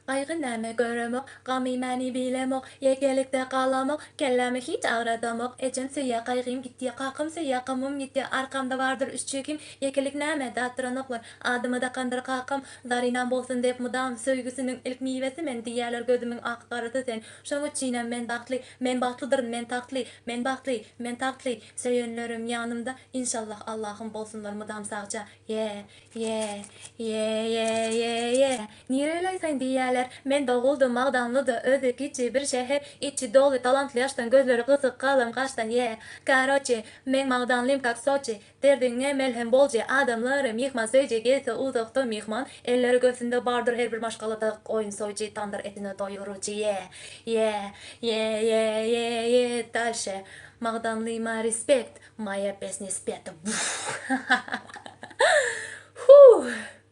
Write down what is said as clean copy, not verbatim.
Gaýgy näme göremok, gamy mäni bilemok, Ýekelikde galamok, kellämi hiç agradamok, Ejem söýýä, gaýgym gitýä, kakam söýýä, gamym ýitýä, Arkamda bardyr üç çekim, ýekelik näme, datdyranoklar, Adymy dakandyr kakam, Zarynam bolsun dep mydam, Söýgüsiniň ilk miwesi men, Diýýäler gözümiň ak-garasy sen, Şoň üçinem men bagtly, men bagtlydyryn, men tagtly, Men bagtly, men tagtly, Söýenlerim ýanymda, Inşallah Allahym bolsunlar mydam sagja, Ye, ye, ye, ye, ye, ye. Nireleý sen diýýäler. Men doguldym Magdanlyda, özi kiçi bir şäher, içi doly talantly ýaşdan, gözleri gysyk galam gaşdan, ye. Karoçe, meň Magdanlym kak Soçi, derdiňe melhem boljy, adamlary myhmansöýji, gelse uzakdan myhman, elleri göwsünde bardyr her bir maşgalada goýun soýujy, tamdyr etine doýuryjy, ye, ye, ye, ye, ye, ye, dalşe, Magdanlyma respekt, Moýa pesnýa speta, wuh. Huh.